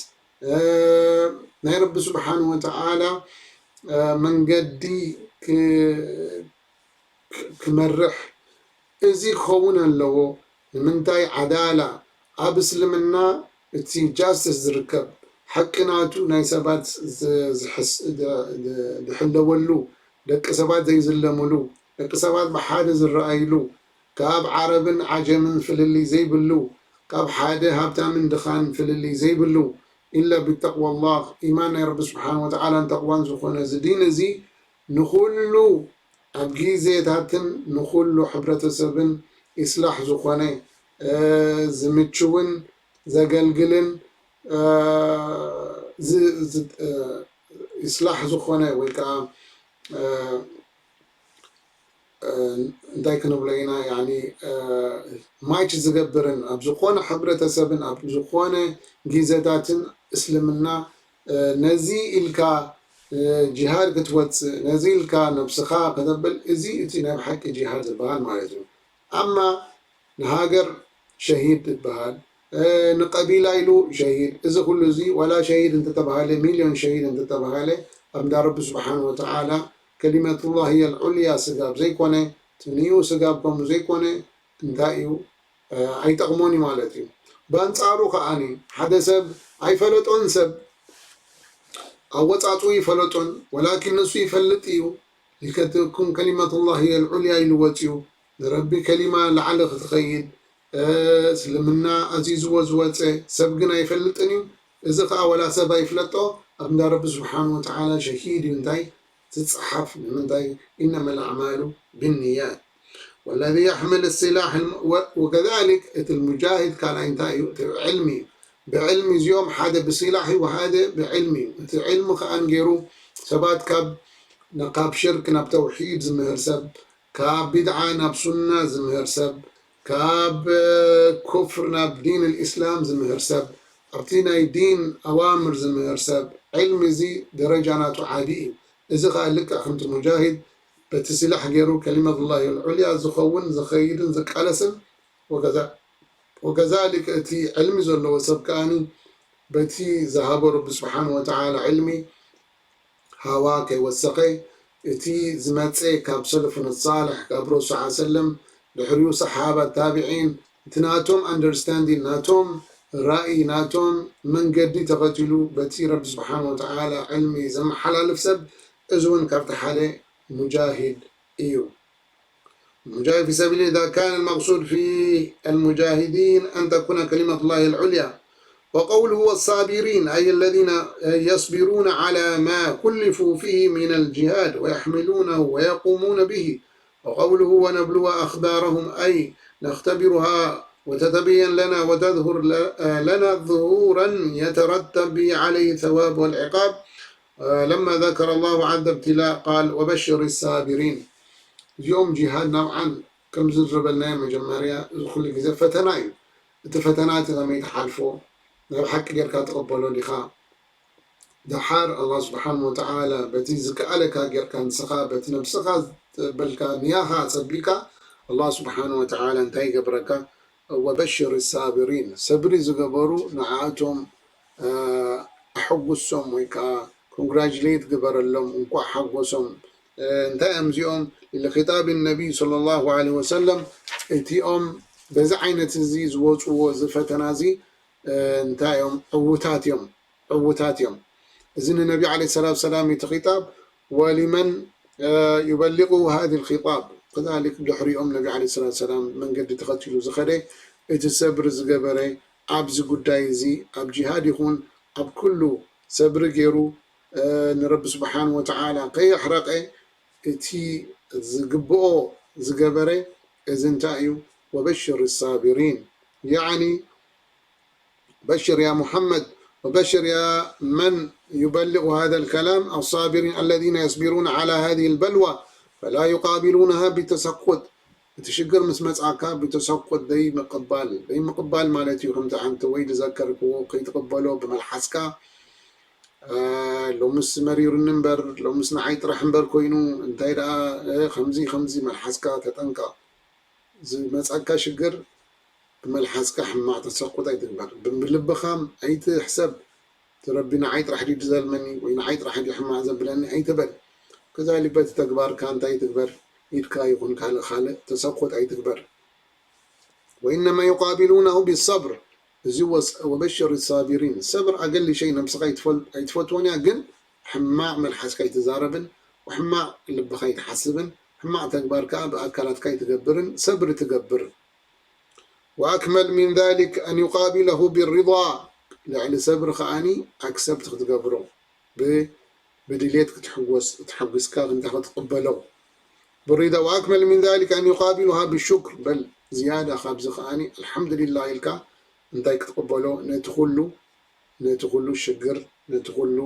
ናይ ረቢ ስብሓን ወተዓላ መንገዲ ክመርሕ እዚ ክኸውን ኣለዎ ንምንታይ ዓዳላ ኣብ እስልምና እቲ ጃስትስ ዝርከብ ሓቂ ናቱ ናይ ሰባት ዝሕለወሉ ደቂ ሰባት ዘይዝለምሉ ደቂ ሰባት ብሓደ ዝረኣይሉ ካብ ዓረብን ዓጀምን ፍልልይ ዘይብሉ ካብ ሓደ ሃብታምን ድኻን ፍልልይ ዘይብሉ إلا بتقوى الله إيمان ናይ رب سبحانه وتعالى ተقوى ዝኾነ እዚ ዲን እዚ ንኹሉ ኣብ ግዜታትን ንኹሉ ሕብረተሰብን إصلاح ዝኾነ ዝምችውን ዘገልግልን إصلاح ዝኾነ ወይ ከዓ እንታይ ክንብሎ ኢና ማች ዝገብርን ኣብ ዝኾነ ሕብረተሰብን ኣብ ዝኾነ ግዜታትን እስልምና ነዚ ኢልካ ጂሃድ ክትወፅእ ነዚ ኢልካ ነብስኻ ከተብል እዚ እቲ ናይ ብሓቂ ጂሃድ ዝበሃል ማለት እዩ ኣማ ንሃገር ሸሂድ ይበሃል ንቀቢላ ኢሉ ሸሂድ እዚ ኩሉ እዚ ዋላ ሸሂድ እንተተባሃለ ሚልዮን ሸሂድ እንተተባሃለ ኣብ እንዳ ረቢ ስብሓን ወተዓላ ከሊመቱላህ እየ ልዑልያ ስጋብ ዘይኮነ ትንኡ ስጋብ ከምኡ ዘይኮነ እንታይ እዩ ኣይጠቕሞን እዩ ማለት እዩ በንፃሩ ከዓኒ ሓደ ሰብ ኣይፈለጦን ሰብ ኣወፃፅኡ ይፈለጦን ወላኪን ንሱ ይፈልጥ እዩ ሊተኩን ከሊመቱላህ እየ ልዑልያ ኢሉ ወፅኡ ንረቢ ከሊማ ላዕሊ ክትኸይድ እስልምና ኣዚዝዎ ዝወፀ ሰብ ግን ኣይፈልጥን እዩ እዚ ከዓ ወላ ሰብ ኣይፍለጦ ኣብ እንዳ ረቢ ስብሓን ወተዓላ ሸሂድ እዩ እንታይ ትፅሓፍ ንምንታይ إنما الأعمال بالنيات والذي يحمل السلاح وكذلك እቲ المجاهد ካልኣይ እንታይ እዩ እቲ ዕልሚ እዩ ብዕልሚ እዚኦም ሓደ ብሲላሕ እዩ ሓደ ብዕልሚ እዩ እቲ ዕልሚ ከዓ ገይሩ ሰባት ካብ ካብ ሽርክ ናብ ተውሒድ ዝምህር ሰብ ካብ ቢድዓ ናብ ሱና ዝምህር ሰብ ካብ ኩፍር ናብ ዲን الإسلام ዝምህር ሰብ ኣብቲ ናይ ዲን ኣዋምር ዝምህር ሰብ ዕልሚ እዚ ደረጃ ናቱ ዓቢ እዩ። እዚ ኸኣ ልክዕ ከምቲ ሙጃሂድ በቲ ስላሕ ገይሩ ከሊመት ላሂ ልዑልያ ዝኸውን ዝኸይድን ዝቃለስን ወከዛ-፣ ወከዛሊክ እቲ ዕልሚ ዘለዎ ሰብ ከኣኒ በቲ ዝሃቦ ረቢ ስብሓን ወተዓላ ዕልሚ ሃዋ ከይወሰኸ እቲ ዝመፀ ካብ ሰለፉን ሳልሕ ካብ ረሱል ሰለም ድሕሪኡ ሰሓባ ታቢዒን እቲ ናቶም ኣንደርስታንዲን ናቶም ራእይ ናቶም መንገዲ ተኸቲሉ በቲ ረቢ ስብሓን ወተዓላ ዕልሚ ዘመሓላልፍ ሰብ እዚ እውን ካብቲ ሓደ ሙጃሂድ እዩ። المجاهد في سبيل إذا كان المقصود في المجاهدين أن تكون كلمة الله العليا. وقوله والصابرين أي الذين يصبرون على ما كلفوا فيه من الجهاد ويحملونه ويقومون به. وقوله ونبلو أخبارهم أي نختبرها وتتبين لنا وتظهر ل-، لنا ظهورا يترتب به عليه الثواب والعقاب. لما ذكر الله عز ابتلاء قال وبشر الصابرين. እዚኦም ጂሃድ ናብዓን ከም ዝረበልናዮ መጀመርያ እዚ ኩሉ ግዜ ፈተና እዩ። እቲ ፈተና እቲ ከመይ ትሓልፎ፣ ናብ ሓቂ ጌርካ ትቕበሎ ዲኻ? ደሓር ኣላህ ስብሓን ወተዓላ በቲ ዝከኣለካ ጌርካ ንስኻ በቲ ነብስኻ በልካ ንያኻ ኣጸቢካ ኣላህ ስብሓን ወተዓላ እንታይ ይገብረካ? ወበሽር ሳብሪን፣ ሰብሪ ዝገበሩ ንዓኣቶም ኣሐጉሶም ወይ ከዓ ኮንግራጅሌት ግበረሎም፣ እንኳዕ ሓጎሶም። እንታይ እዮም እዚኦም? ልኺጣብ ነቢይ ሰለላሁ ዐለይሂ ወሰለም እቲኦም በዚ ዓይነት እዚ ዝወፅዎ እዚ ፈተና እዚ እንታይ እዮም? ዕውታት እዮም፣ ዕውታት እዮም። እዚ ንነቢ ዐለይሂ ሰላቱ ሰላም እቲ ኺጣብ ወሊመን ዩበሊቁ ሃዚ ኺጣብ ከዛሊክ ድሕሪኦም ነቢ ዐለይሂ ሰላቱ ሰላም መንገዲ ተኸቲሉ ዝኸደ እቲ ሰብሪ ዝገበረ ኣብዚ ጉዳይ እዚ ኣብ ጂሃድ ይኹን ኣብ ኩሉ ሰብሪ ገይሩ ንረቢ ስብሓን ወተዓላ ከየሕረቀ እቲ ዝግብኦ ዝገበረ እዚ እንታይ እዩ? ወበሽር ሳቢሪን ያዕኒ بشر يا محمد وبشر يا من يبلغ هذا الكلام الصابرين الذين يصبرون على هذه البلوى فلا يقابلونها بتسخط. እቲ ሽግር ምስ መጽኣካ ብተሰኮት ደይ ምቕባል፣ ደይ ምቕባል ማለት እዩ። ከምቲ ሓንቲ ወይ ዝዘከርክዎ ከይትቕበሎ ብመልሓስካ ሎምስ መሪሩኒ እምበር ሎምስ ንዓይ ጥራሕ እምበር ኮይኑ እንታይ ደኣ ከምዚ ከምዚ መልሓስካ ተጠንቀቕ። ዝመጻካ ሽግር ብመልሓስካ ሕማቕ ተሰቁጥ ኣይትግበር። ብልብኻ ኣይትሕሰብ። እቲ ረቢ ንዓይ ጥራሕ ድዩ ዝዘልመኒ ወይ ንዓይ ጥራሕ ድዩ ሕማቕ ዘብለኒ ኣይትበል። ከዛሊክ በቲ ተግባርካ እንታይ ትግበር? ኢድካ ይኹን ካልእ ካልእ ተሰቁጥ ኣይትግበር። ወኢነማ ዩቃቢሉነሁ ቢሰብር። እዚ ወበሽር ሳቢሪን። ሰብር ኣገሊ ሸይ ነብስኻ ኣይትፈትዎን እያ፣ ግን ሕማቕ መልሓስካ ኣይትዛረብን፣ ሕማቕ ልብኻ ኣይትሓስብን፣ ሕማቕ ተግባር ከኣ ብኣካላትካ ኣይትገብርን፣ ሰብሪ ትገብር። ወኣክመል ሚን ዛሊክ ኣን ዩቃቢለሁ ቢሪዳ። ልዕሊ ሰብሪ ከኣኒ ኣክሰፕት ክትገብሮ ብ-፣ ብድሌት ክትሕጎስ፣ ተሓጒስካ እንታይ ክትቕበሎ። ብሪዳ ወኣክመል ሚን ዛሊክ ኣን ዩቃቢሉሃ ብሹክር። በል ዝያዳ ካብዚ ከኣኒ ኣልሓምዱሊላህ ኢልካ እንታይ ክትቕበሎ ነቲ ኩሉ ነቲ ኩሉ ሽግር፣ ነቲ ኩሉ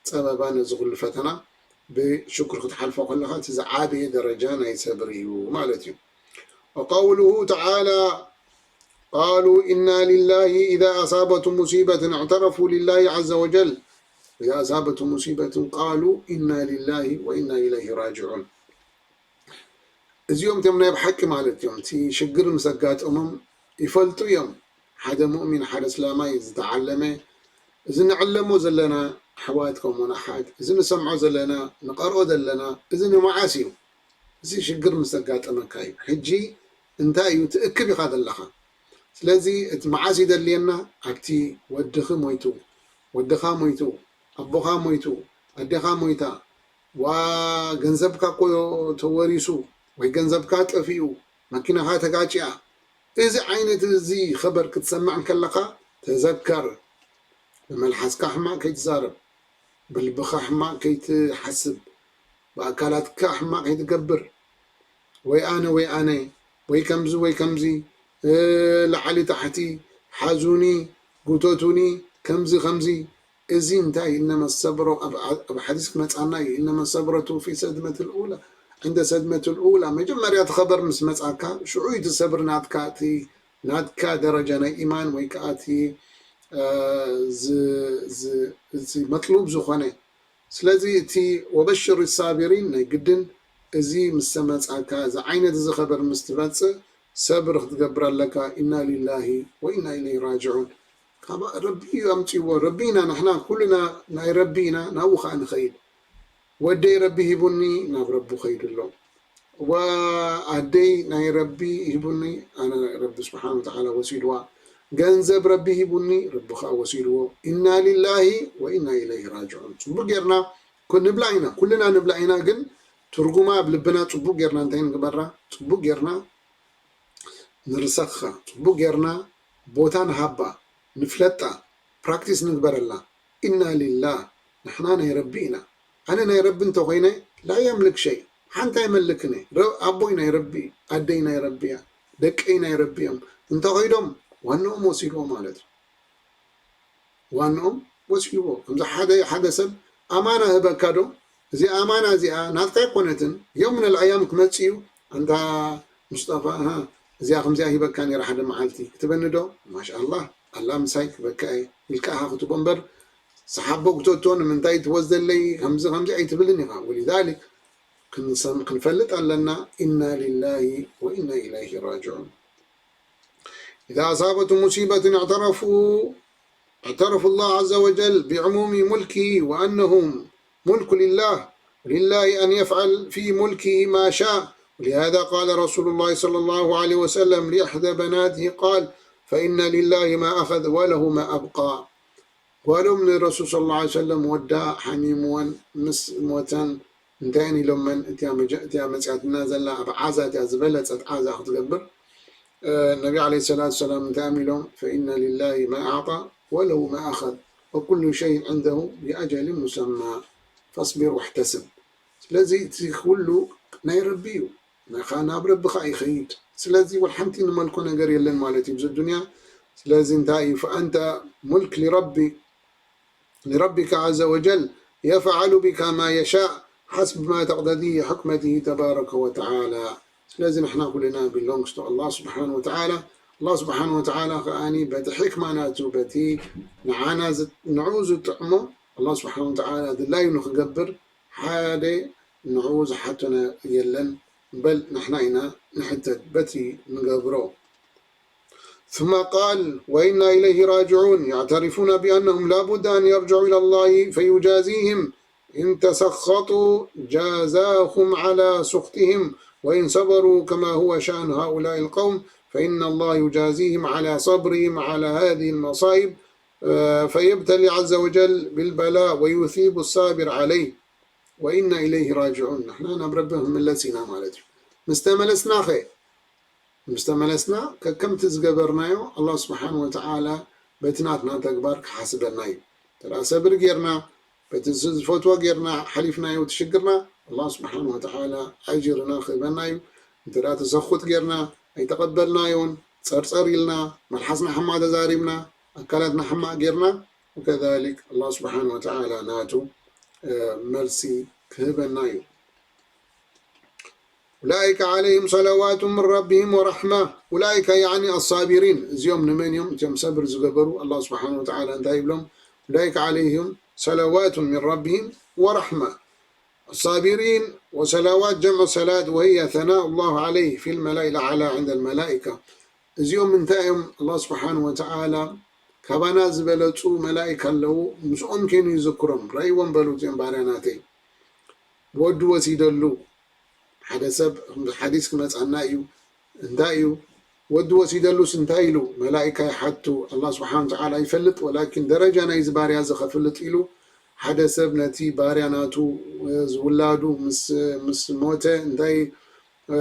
ጸበባ፣ ነዚ ኩሉ ፈተና ብሽክር ክትሓልፎ ከለኻ እቲ ዝዓበየ ደረጃ ናይ ሰብሪ እዩ ማለት እዩ። وقوله تعالى قالوا إنا لله إذا أصابتهم مصيبة اعترفوا لله عز وجل إذا أصابتهم مصيبة قالوا إنا لله وإنا إليه راجعون. እዚኦም እቶም ናይ ብሓቂ ማለት እዮም። እቲ ሽግር ምስ ኣጋጠሞም ይፈልጡ እዮም። ሓደ ሙእሚን፣ ሓደ እስላማይ ዝተዓለመ፣ እዚ ንዕለሞ ዘለና ኣሕዋት ከምኡውን ኣሓት፣ እዚ ንሰምዖ ዘለና፣ ንቐርኦ ዘለና፣ እዚ ንመዓስ እዩ? እዚ ሽግር ምስ ኣጋጠመካ እዩ። ሕጂ እንታይ እዩ? ትእክብ ኢኻ ዘለኻ። ስለዚ እቲ መዓስ ይደልየና? ኣብቲ ወድኺ ሞይቱ፣ ወድኻ ሞይቱ፣ ኣቦኻ ሞይቱ፣ ኣዴኻ ሞይታ፣ ዋ ገንዘብካ እኮ ተወሪሱ ወይ ገንዘብካ ጠፊኡ፣ መኪናኻ ተጋጭያ፣ እዚ ዓይነት እዚ ኸበር ክትሰምዕ እንከለኻ ተዘከር። ብመልሓስካ ሕማቕ ከይትዛረብ፣ ብልብኻ ሕማቕ ከይትሓስብ፣ ብኣካላትካ ሕማቕ ከይትገብር። ወይ ኣነ ወይ ኣነ ወይ ከምዚ ወይ ከምዚ እ፣ ላዕሊ ታሕቲ ሓዙኒ፣ ጉተቱኒ፣ ከምዚ ከምዚ። እዚ እንታይ እነመ ሰብሮ ኣብ፣ ኣብ ሓዲስ ክመጻና እዩ። እነመ ሰብረቱ ፊ ሰድመት ልኡላ፣ ዕንደ ሰድመት ልኡላ። መጀመርያ እቲ ኸበር ምስ መጻካ ሽዑ እዩ እቲ ሰብሪ ናትካ፣ እቲ ናትካ ደረጃ ናይ ኢማን ወይ ከዓ እቲ እ፣ ዝ-፣ ዝ-፣ እቲ መጥሉብ ዝኾነ። ስለዚ እቲ ወበሽር ሳቢሪን ናይ ግድን እዚ ምስ ተመጻካ፣ እዚ ዓይነት እዚ ኸበር ምስ ትመጽእ፣ ሰብሪ ክትገብር ኣለካ። ኢና ሊላሂ ወኢና ኢለይሂ ራጅዑን። ካብ ረቢ እዩ ኣምጺዎ። ረቢ ኢና ንሕና፣ ኩልና ናይ ረቢ ኢና፣ ናብኡ ኸኣ ንኸይድ። ወደይ ረቢ ሂቡኒ፣ ናብ ረቢ ኸይዱ ኣሎ። ወኣደይ ናይ ረቢ ሂቡኒ፣ ኣነ ረቢ ስብሓን ወተዓላ ወሲድዋ። ገንዘብ ረቢ ሂቡኒ፣ ረቢ ኸኣ ወሲድዎ። ኢና ሊላሂ ወኢና ኢለይሂ ራጅዑን። ጽቡቅ ጌርና ኩ-፣ ንብላ ኢና፣ ኩልና ንብላ ኢና፣ ግን ትርጉማ ኣብ ልብና ጽቡቅ ጌርና እንታይ ንግበራ? ጽቡቅ ጌርና ንርሰኻ፣ ጽቡቅ ጌርና ቦታ ንሃባ፣ ንፍለጣ፣ ፕራክቲስ ንግበረላ። ኢና ሊላህ፣ ንሕና ናይ ረቢ ኢና። ኣነ ናይ ረቢ እንተኾይነ፣ ላ የምልክ ሸይ፣ ሓንቲ ኣይመልክን እየ። ረ-፣ ኣቦይ ናይ ረቢ፣ ኣደይ ናይ ረቢ እያ፣ ደቀይ ናይ ረቢ እዮም። እንተኸይዶም፣ ዋንኦም ወሲድዎ ማለት እዩ። ዋንኦም ወሲድዎ። ከምዚ ሓደ፣ ሓደ ሰብ ኣማና ህበካ ዶ? እዚ ኣማና እዚኣ ናትካ ኣይኮነትን። ዮም ምን ኣልኣያም ክመጽእ እዩ። ኣንታ ሙስጠፋ፣ ኣሃ፣ እዚኣ ከምዚኣ ሂበካ ነይራ ሓደ መዓልቲ፣ ክትበኒ ዶ? ማሻኣላህ፣ ኣላ ምሳይ ክበካ እየ ኢልካ ኢኻ ክትቦ እምበር፣ ሰሓቦ ክተቶ ንምንታይ ትወስደለይ? ከምዚ፣ ከምዚ ኣይትብልን ኢኻ። ወሊዛሊክ ክንሰም-፣ ክንፈልጥ ኣለና፣ ኢና ሊላሂ ወኢና ኢለይሂ ራጅዑን። إذا أصابتهم مصيبة اعترفوا، اعترفوا الله عز وجل بعموم ملكه وأنهم ملك لله، ولله أن يفعل في ملكه ما شاء. ولهذا قال رسول الله صلى الله عليه وسلم لإحدى بناته قال: فإن لله ما أخذ وله ما أبقى. ጓሎም ንረሱል ሰለላሁ ዐለይሂ ወሰለም ወዳ ሓሚምወን ምስ ሞተን እንታይ ኢሎመን? እቲያ መጀ-፣ እቲያ መጽያትና ዘላ ኣብ ዓዛ፣ እቲያ ዝበለጸት ዓዛ ክትገብር፣ እ፣ ነቢ ዐለይሂ ሰላቱ ወሰላም እንታይ እዮም ኢሎም? ፈኢነ ሊላሂ ማ ኣዕጣ ወለሁ ማ ኣኸዝ ወኩሉ ሸይን ዕንደሁ ቢኣጀሊን ሙሰማ ፈስቢር ወሕተስብ። ስለዚ እቲ ኩሉ ናይ ረቢ እዩ። ናኻ-፣ ናብ ረቢ ኸኣ ይኸይድ። ስለዚ ወላ ሓንቲ ንመልኮ ነገር የለን ማለት እዩ ኣብዚ ዱንያ። ስለዚ እንታይ እዩ? ፈኣንተ ሙልክ ሊረቢ-፣ ሊረቢካ ዐዘ ወጀል፣ የፍዓሉ ቢካ ማ የሻእ ሓስብ ማ ተቅተዲ ሕክመትሂ ተባረከ ወተዓላ። ስለዚ ንሕና ኩልና ቢሎንግስ ቱ ኣላህ ስብሓን ወተዓላ። ኣላህ ስብሓን ወተዓላ ከኣኒ በቲ ሕክማ ናቱ፣ በቲ ንዓና ዝ-፣ ንዕኡ ዝጥዕሞ ኣላህ ስብሓን ወተዓላ ድላዩ ንኽገብር ሓደ ንዕኡ ዝሓተነ የለን፣ በል ንሕና ኢና ንሕተት በቲ ንገብሮ። ثم قال: وإنا إليه راجعون، يعترفون بأنهم لا بد أن يرجعوا إلى الله فيجازيهم، إن تسخطوا جازاهم على سخطهم، وإن صبروا كما هو شأن هؤلاء القوم فإن الله يجازيهم على صبرهم على هذه المصائب، آه، فيبتلي عز وجل بالبلاء ويثيب الصابر عليه. وإنا إليه راجعون، ንሕና ናብ ረቢ ክንምለስ ኢና ማለት እዩ። ምስ ተመለስና ኸ? ምስ ተመለስና ከከምቲ ዝገበርናዮ ኣላህ ስብሓን ወተዓላ በቲ ናትና ተግባር ክሓስበና እዩ። እንተ ደኣ ሰብሪ ጌርና፣ በቲ ዝፈትዎ ጌርና ሓሊፍናዮ እቲ ሽግርና፣ ኣላህ ስብሓን ወተዓላ ኣጅርና ክህበና እዩ። እንተ ደኣ ተሰኹጥ ጌርና፣ ኣይተቐበልናዮን፣ ጸርጸር ኢልና፣ መልሓስና ሕማቕ ተዛሪብና፣ ኣካላትና ሕማቕ ጌርና፣ ወከዛሊክ ኣላህ ስብሓን ወተዓላ ናቱ፣ እ፣ መልሲ ክህበና እዩ። أولئك عليهم صلوات من ربهم ورحمة. أولئك يعني الصابرين. እዚኦም ንመን እዮም? እቶም ሰብር ዝገበሩ። ኣላህ ስብሓን ወተዓላ እንታይ ይብሎም? أولئك عليهم صلوات من ربهم ورحمة. الصابرين، وصلوات جمع صلاة، وهي ثناء الله عليه في الملأ الأعلى عند الملائكة. እዚኦም እንታይ እዮም? ኣላህ ስብሓን ወተዓላ ካባና ዝበለጹ መላኢካ ኣለዉ፣ ምስኦም ከይኑ ይዝክሮም። ረእይዎም በሉ እዚኦም ባርያ ናተይ። ወዲ ወሲደሉ ሓደ ሰብ፣ ሓዲስ ክመጻና እዩ። እንታይ እዩ? ወዲ ወሲደሉስ እንታይ ኢሉ? መላኢካ ይሓቱ። ኣላህ ስብሓን ወተዓላ ይፈልጥ፣ ወላኪን ደረጃ ናይዚ ባርያ እዚ ከፍልጥ ኢሉ ሓደ ሰብ ነቲ ባርያ ናቱ፣ እ፣ ዝውላዱ ምስ፣ ምስ ሞተ እንታይ፣ እ፣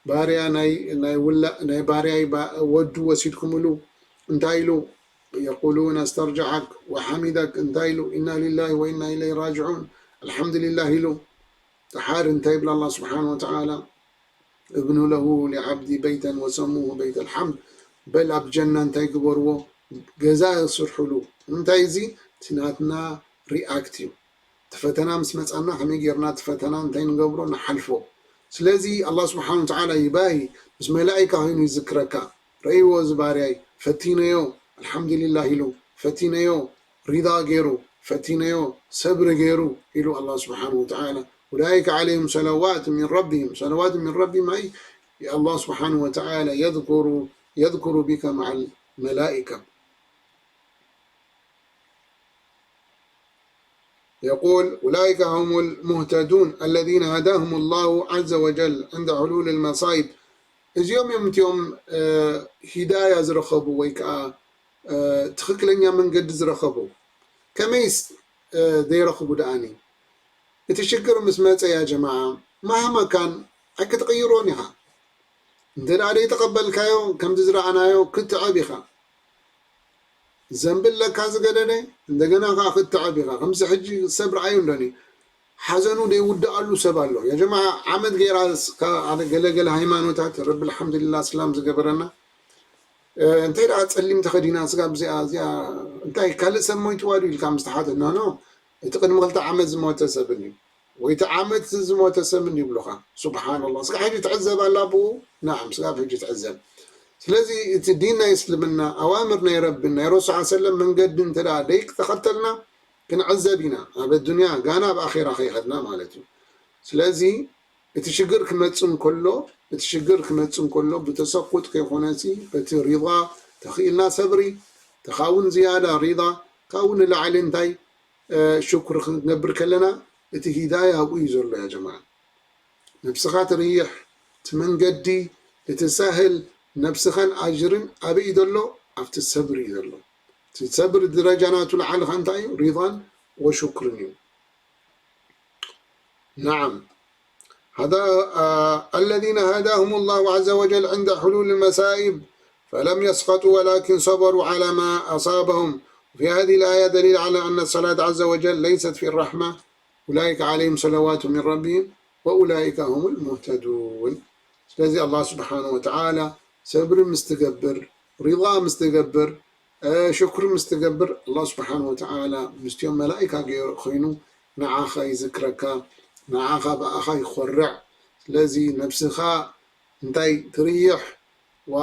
ባርያ ናይ፣ ናይ ውላ-፣ ናይ ባርያይ ባ-፣ ወዱ ወሲድኩምሉ እንታይ ኢሉ? የቁሉነ እስተርጀዐክ ወሐሚደክ እንታይ ኢሉ? ኢና ሊላሂ ወኢና ኢለይሂ ራጅዑን፣ ኣልሐምዱሊላህ ኢሉ። ደሓር እንታይ ይብል ኣላህ ስብሓን ወተዓላ? ابنوا له لعبدي بيتا وسموه بيت الحمد. በል ኣብ ጀና እንታይ ግበርዎ? ገዛ ስርሑሉ። እንታይ እዚ? እቲ ናትና ሪኣክት እዩ። እቲ ፈተና ምስ መጻና ከመይ ጌርና እቲ ፈተና እንታይ ንገብሮ? ንሓልፎ። ስለዚ ኣላህ ስብሓን ወተዓላ ይባሂ ምስ መላኢካ ኮይኑ ይዝክረካ። ረእይዎ እዚ ባርያይ፣ ፈቲነዮ፣ ኣልሓምዱሊላህ ኢሉ ፈቲነዮ፣ ሪዳ ገይሩ ፈቲነዮ፣ ሰብሪ ገይሩ ኢሉ ኣላህ ስብሓነሁ ወተዓላ። أولئك عليهم صلوات من ربهم، صلوات من ربهم أي الله سبحانه وتعالى يذكر، يذكر بك مع الملائكة. يقول: أولئك هم المهتدون الذين هداهم الله عز وجل عند حلول المصائب. እዚኦም እዮም እቲኦም ሂዳያ ዝረኸቡ ወይ ከዓ ትኽክለኛ መንገዲ ዝረኸቡ። ከመይስ ዘይረኽቡ ደኣኒ? እቲ ሽግር ምስ መፀ ያ ጀማዓ ማህማ ካን ኣይክትቕይሮን ኢኻ። እንተ ደኣ ዘይተቐበልካዮ ከምዚ ዝረኣናዮ ክትዕብ ኢኻ። ዘንቢ ኣለካ ዝገደደ እንደገና ከዓ ክትዕብ ኢኻ። ከምዚ ሕጂ ሰብ ረኣዩ እንዶኒ ሓዘኑ ዘይውድኣሉ ሰብ ኣሎ። ያ ጀማዓ ዓመት ገይራ ገለገለ ሃይማኖታት ረቢ ኣልሓምዱሊላ እስላም ዝገበረና እንታይ ደኣ ጸሊም ተኸዲና ስጋ ብዚኣ እዚኣ እንታይ ካልእ ሰብ ሞይትዋ ድዩ ኢልካ ምስ ተሓተትና ኖ እቲ ቅድሚ ክልተ ዓመት ዝሞተ ሰብን እዩ ወይ እቲ ዓመት ዝሞተ ሰብን ይብሉኻ። ሱብሓንላ እስካ ሕጂ ትዕዘብ ኣላ ብኡ ናዓም ስጋ ሕጂ ትዕዘብ። ስለዚ እቲ ዲን ናይ እስልምና ኣዋምር ናይ ረብን ናይ ረሱል ሰለም መንገዲ እንተ ደኣ ደይተኸተልና ክንዕዘብ ኢና። ኣብ ኣዱንያ ጋና ኣብ ኣኼራ ከይኸድና ማለት እዩ። ስለዚ እቲ ሽግር ክመጽእ እንከሎ እቲ ሽግር ክመጽእ እንከሎ ብተሰኩት ከይኮነሲ በቲ ሪዳ ተኽኢልና ሰብሪ ተኻውን ዝያዳ ሪዳ ካብኡ ንላዕሊ እንታይ ሽኩር ክንገብር ከለና እቲ ሂዳያ ኣብኡ እዩ ዘሎ። ያ ጀማዓ ነብስኻ ትርይሕ እቲ መንገዲ እቲ ሳህል ነብስኻን ኣጅርን ኣበይ ዘሎ ኣብቲ ሰብሪ እዩ ዘሎ። እቲ ሰብሪ ደረጃ ናቱ ላዕልኻ እንታይ እዩ ሪዳን ወሽኩርን እዩ። نعم هذا الذين هداهم الله عز وجل عند حلول المصائب فلم يسخطوا ولكن صبروا على ما أصابهم. وفي هذه الآية دليل على أن الصلاة عز وجل ليست في الرحمة. أولئك عليهم صلوات من ربهم وأولئك هم المهتدون. ስለዚ ኣላህ ስብሓን ወተዓላ ሰብሪ ምስ ትገብር ሪዳ ምስ ትገብር ሽኩር ምስ ትገብር ኣላህ ስብሓን ወተዓላ ምስቲኦም መላኢካ ገይሩ ኮይኑ ንዓኻ ይዝክረካ ንዓኻ ብኣኻ ይኾርዕ። ስለዚ ነብስኻ እንታይ ትርይሕ ዋ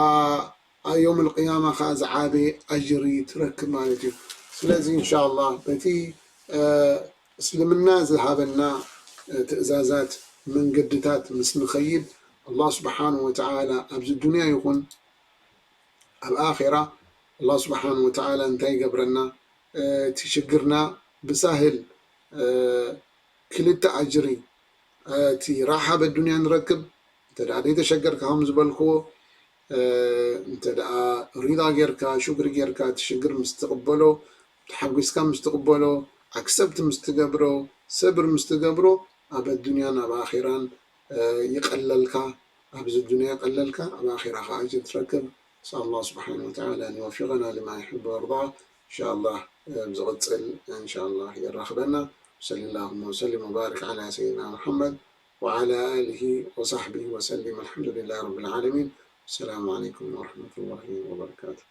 ዮም ልቅያማ ከዓ ዝዓበየ ኣጅሪ ትረክብ ማለት እዩ። ስለዚ እንሻላ በቲ እስልምና ዝሃበና ትእዛዛት መንገድታት ምስ ንኸይድ ኣላህ ስብሓን ወተዓላ ኣብዚ ዱንያ ይኹን ኣብ ኣኼራ ኣላህ ስብሓን ወተዓላ እንታይ ይገብረና እቲ ሽግርና ብሳህል ክልተ ኣጅሪ እቲ ራሓ በዱንያ ንረክብ እንተ ደኣ ዘይተሸገርካ ከም ዝበልክዎ እንተ ደኣ ሪዳ ጌርካ ሹግሪ ጌርካ እቲ ሽግር ምስ ትቕበሎ ተሓጒስካ ምስ ትቕበሎ ኣክሰብት ምስ ትገብሮ ሰብር ምስ ትገብሮ ኣብ ኣዱንያን ኣብ ኣኼራን ይቐለልካ። ኣብዚ ዱንያ ቀለልካ ኣብ ኣኼራ ከዓ ኣጅር ትረክብ። نسأل الله سبحانه وتعالى أن يوفقنا لما يحب ويرضى. إن شاء الله بزغتسل إن شاء الله يراخبنا. وصلى اللهم وسلم وبارك على سيدنا محمد وعلى آله وصحبه وسلم. الحمد لله رب العالمين. السلام عليكم ورحمة الله وبركاته.